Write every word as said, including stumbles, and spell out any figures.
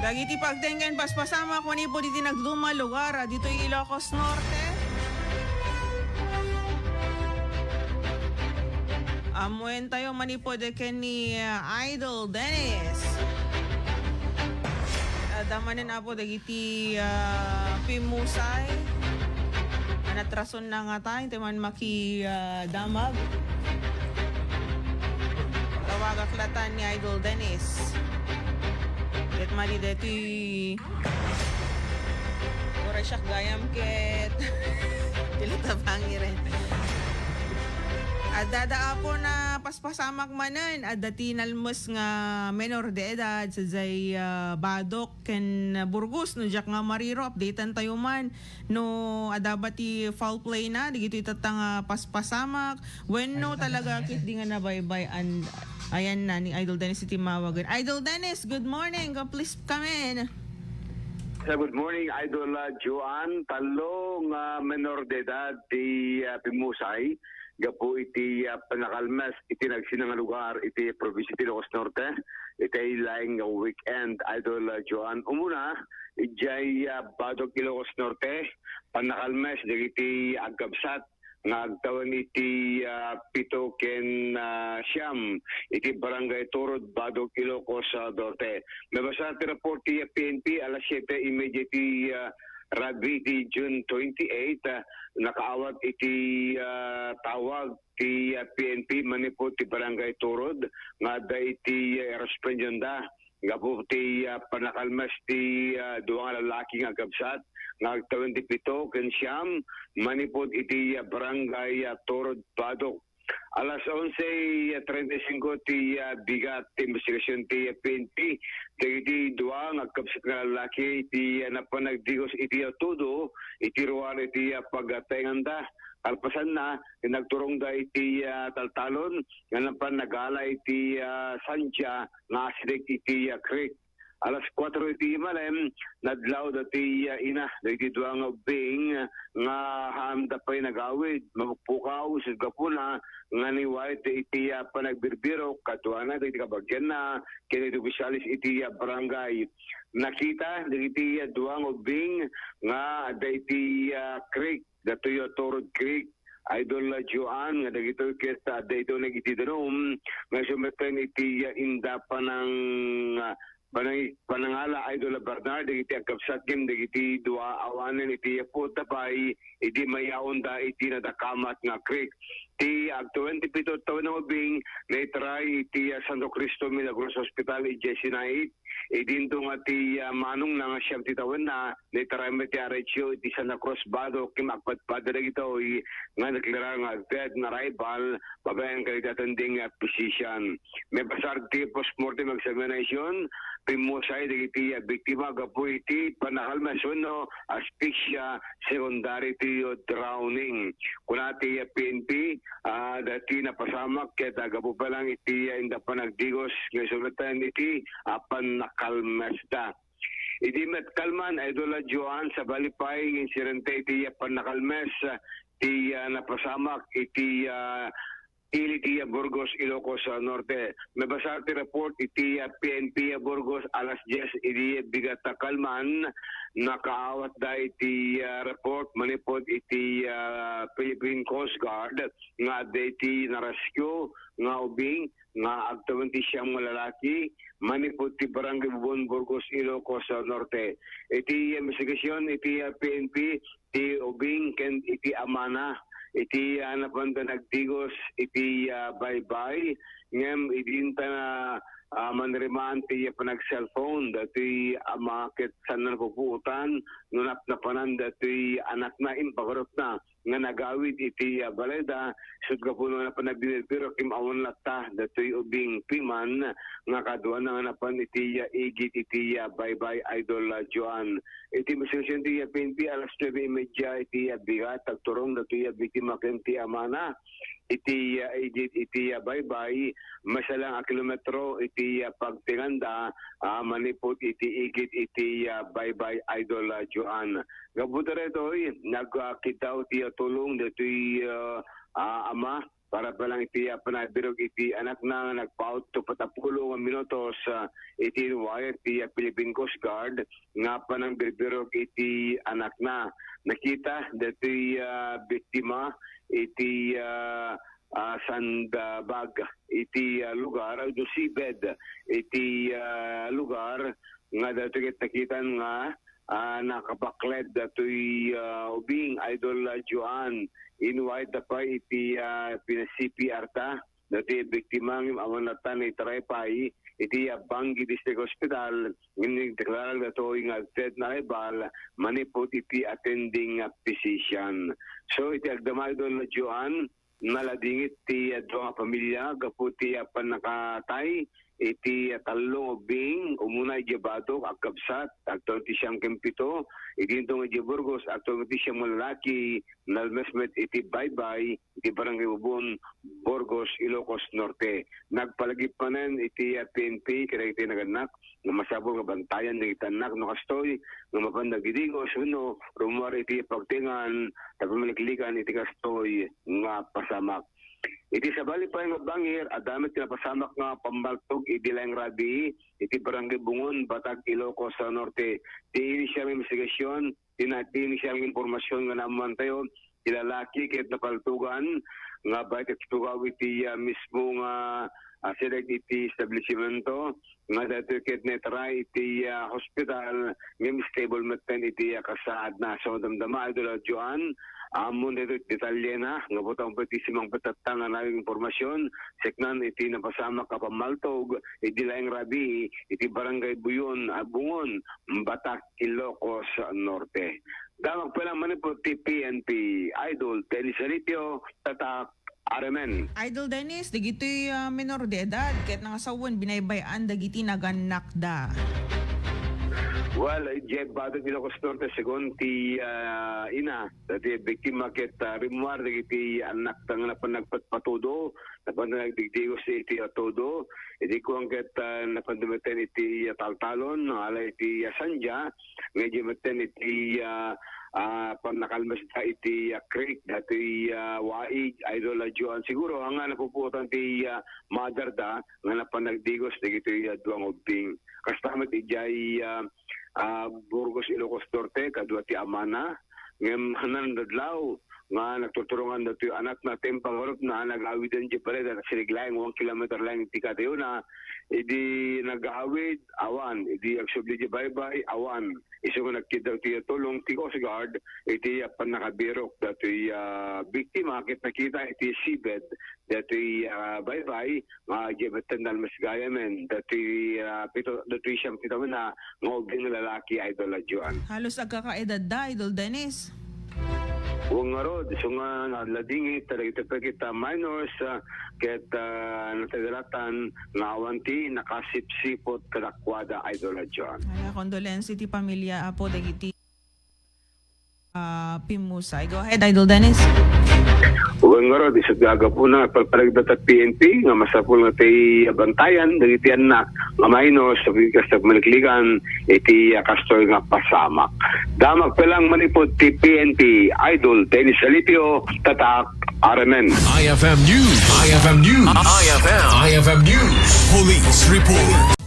Dagiti pagtengken paspasamak manipud iti nagduma lugar, ah, ditoy Ilocos Norte. Ammoentayo manipud ken ni, ah, Idol Dennis. Adda manen, Apo, dagiti, ah, pimmusay. Anatrason na nga tayo, tayo man maki, ah, damag. Tawagak latan ni Idol Dennis. Ket madi deti. Ura siak gayam ket. Tila tabangi rin. Adda da, Apo, na paspasamak manen. Adda ti nalmes nga menor de edad, sadiay, ah, Badoc ken Burgos, no diak nga mariro, updatean tayo man. No adda ba ti foul play na, dagitoy tatta nga paspasamak. Wenno talaga ket di nga nabaybay-an, ayan na, ni Idol Dennis iti mawagen. Idol Dennis, good morning. Go, please come in. Sa good morning, Idol, ah, Joan. Tallo nga menor de edad ti, ah, pimmusay gapu iti, ah, panakalmes iti nagsina nga lugar iti probinsya ti Ilocos Norte iti laing nga weekend, Idol, ah, Joan. Umuna, idiay, ah, Badoc, Ilocos Norte, panakalmes dagiti agkabsat nga agtawen iti, ah, pito ken, ah, siam iti Barangay Turod, Badoc, Ilocos, ah, Norte. Mabasa ti report ti P N P alas siete y media ti, ah, rabii ti June twenty-eight, ah, nakaawat iti, ah, tawag ti, ah, P N P manipud ti Barangay Turod nga adda iti, ah, respondienda gapu ti, ah, panakalmes ti, ah, dua nga lalaki nga agkabsat nga agtawen ti pito ken siam manipud iti, ah, Barangay, ah, Turod, Badoc. Alas onse treinta y cinco ti, ah, bigat ti investigasyon ti, ah, P N P dagiti dua nga agkabsat nga lalaki ti, ah, napan nagdigos iti, ah, tudo iti ruar iti, ah, pagtaenganda. Kalpasanna, nagturongda iti, ah, taltalon nga napan nagala iti, ah, sandia nga asideg iti, ah, creek. Alas kuatro iti malem, nadlaw dati, ah, ina dagiti dua nga ubbing nga haanda pay nagawid, mapukpukaw, isut' gapuna nga niwayat iti, ah, panagbirbirok kaduana dagiti kabagianna ken iti opisyales iti, ah, barangay. Nakita dagiti, ah, dua nga ubbing nga adda iti, ah, creek, datoy, ah, Turod Creek, Idol, ah, Joan, nga dagitoy ket, ah, adda iti uneg iti danum nga isu metten iti, ah, inda panang, ah, panang-, panangala, Idol, ah, Bernard, dagiti agkabsat ken dagiti dua awanen iti puot da pay idi mayaonda iti nadakamat nga creek. Ti agtawen ti pito tawen nga ubbing, naitray iti, ah, Santo Cristo Milagroso Hospital idiay Sinait. Idinto nga ti, ah, manongna nga siam ti tawenna, naitray met ti R H O iti Santa Cruz, Badoc, ken agpadpada dagitoy nga nakilala nga dead on arrival babaen kadagiti attending, ah, physician. Mabasar ti postmortem examination, pimmusay dagiti, ah, biktima gapu iti panakalmes wenno asphyxia secondary to drowning. Kuna ti, ah, P N P, ah, dati napasamak ket, ah, gapu pa lang iti, ah, inda panagdigos nga isu metten iti, ah, panakalmesda. Idi met kalman, Idol, ah, Joan, sabali pay nga insidente iti, ah, panakalmes, ah, ti, ah, napasamak iti, ah, ili ti, ah, Burgos, Ilocos, ah, Norte. Mabasa ti report iti, ah, P N P, ah, Burgos alas dies idi bigat a kalman, nakaawatda iti, ah, report manipud iti, ah, Philippine Coast Guard nga adda iti na-rescue nga ubing nga agtawen ti siam nga lalaki manipud ti Barangay Bubon, Burgos, Ilocos, ah, Norte. Iti investigasyon iti, ah, P N P, ti ubing ken iti amana iti, ah, napanda nagdigos iti, ah, baybay, ngem idinta na, ah, manrimaan ti, ah, panag-cellphone datoy ama ket saan napupuotan no napnapanan datoy anakna, impagarupna nga nagawid iti, ah, balayda, isut' gapu no napan nagbirbirok ken awan latta datoy ubing piman nga kaduana nga napan iti, ah, igid iti, ah, baybay, Idol, ah, Joan. Iti investigasyon ti, ah, P N P alas nuebe y media iti, ah, bigat, agturong datoy, ah, biktima ken ti amana iti, ah, igid iti, ah, baybay, maysa lang a kilometro iti, ah, pagtenganda, ah, manipud iti igid iti, ah, baybay, Idol, ah, Joan. Gapu daytoy, nagkiddaw ti, ah, tulong datoy, ah, ah, ama para pay lang iti, ah, panangbirok iti anakna nga nagpautto patapulo nga minutos, ah, iti inwayat ti, ah, Philippine Coast Guard nga panangbirbirok iti anakna. Nakita datoy, ah, biktima iti, ah, ah, sandbag iti, ah, lugar, wenno seabed iti, ah, lugar nga datoy ket nakitan nga, ah, nakapakled datoy, ah, ubing, Idol, ah, Joan. Inwayat da pay iti, ah, pina-C P R ta datoy biktima ngem awan latta naitaray pay iti, ah, Banggi District Hospital, ngem nagdeklara datoy nga dead on arrival manipud iti attending, ah, physician. So, iti agdama, Idol Joan, naladingit ti, ah, dua nga pamilia gapu ti, ah, pannakatay iti, ah, tallo nga ubing, umuna idiay Batok, agkabsat, agtawen ti siam ken pito, idinto nga idiay Burgos, agtawen ti siam nga lalaki, nalmes met iti baybay, iti Barangay Bubon, Burgos, Ilocos Norte. Nagpalagip manen iti, ah, P N P kadagiti nagannak nga masapul nga bantayan dagiti annak no kastoy nga mapan nagdidigos wenno rummuar iti pagtengan tapno maliklikan iti kastoy nga pasamak. Iti sabali pay nga bangir, adda met ti napasamak nga pammaltog idi laeng rabii iti Barangay Bungon, Batag, Ilocos Norte. Ti initial nga investigasyon, ti na-, ti initial nga impormasyon nga naammoantayo, ti lalaki ket napaltogan nga baet agtugaw iti, ah, mismo nga, ah, sideg iti establisimento nga daytoy ket naitaray iti, ah, hospital ngem stable metten iti, ah, kasaadna. So, damdama, Idol Joan, ammon daytoy detalyena nga butang pay ti simangpet tatta nga naayong impormasyon, seknan iti napasamak a pammaltog idi laeng rabii iti Barangay Buyon, ah, Bungon, Batak, Ilocos Norte. Damag pay lang manipud ti P N P, Idol Dennis Alipio, Tatak R M N. Idol Dennis, dagitoy, ah, menor de edad ket nangasawen binaybay-an dagiti nagannakda. Well, idiay Batak, Ilocos Norte, segun ti, ah, ina, dati biktima ket, ah, rimmuar dagiti annakda nga napan nagpatpatudo, napan nagdigdigos iti, ah, todo. Idi kuan ket, ah, napan dumetten iti, ah, taltalon, ala iti, ah, sandia, nga idiay metten iti, ah, ah, pannakalmesda iti, ah, creek, datoy, ah, waig, Idol, ah, Joan. Siguro, haan nga napupuotan ti, ah, mother da, nga napan nagdigos dagitoy, ah, dua nga ubbing. Kasta met idiay, ah, ah, Burgos, Ilocos Norte, kadua ti amana, ngem hanan dadlaw nga nagturturungan datoy anakna, ti pangarupna, nag-awiden idiay balay, nagsirig laeng one kilometer laeng iti kadayona. Idi nag-awid, awan. Idi agsubli idiay baybay, awan. Isu nga nagkiddaw ti tulong ti Coast Guard, iti, ah, pannakabirok datoy, ah, biktima, ket nakita iti seabed datoy, ah, baybay, nga idiay metten nalmes gayamen datoy, ah, pito, datoy siam ti tawen a nga ubbing nga lalaki, Idol, ah, Joan. Halos agkakaedadda, Idol Dennis. Wen ngarud, isu nga naladingit dagiti pay ket minors, ah, ket, ah, natagdalatan nga awan ti nakasipsipot kadakuada, Idol, ah, Joan. Ala, condolences ti pamilya, apo, dagiti, ah, pimmusay. Go ahead, Idol Dennis. Wen ngarud, isu ti agapuna, palpalagda ta P N P nga masapul nga ti bantayan dagiti annak nga minors, sa kasta maliklikan iti, ah, kastoy nga pasamak. Damag pay lang manipud ti P N P, Idol Dennis Alipio, Tatak R M N. I F M News. I F M News. I F M. I F M News. Police report.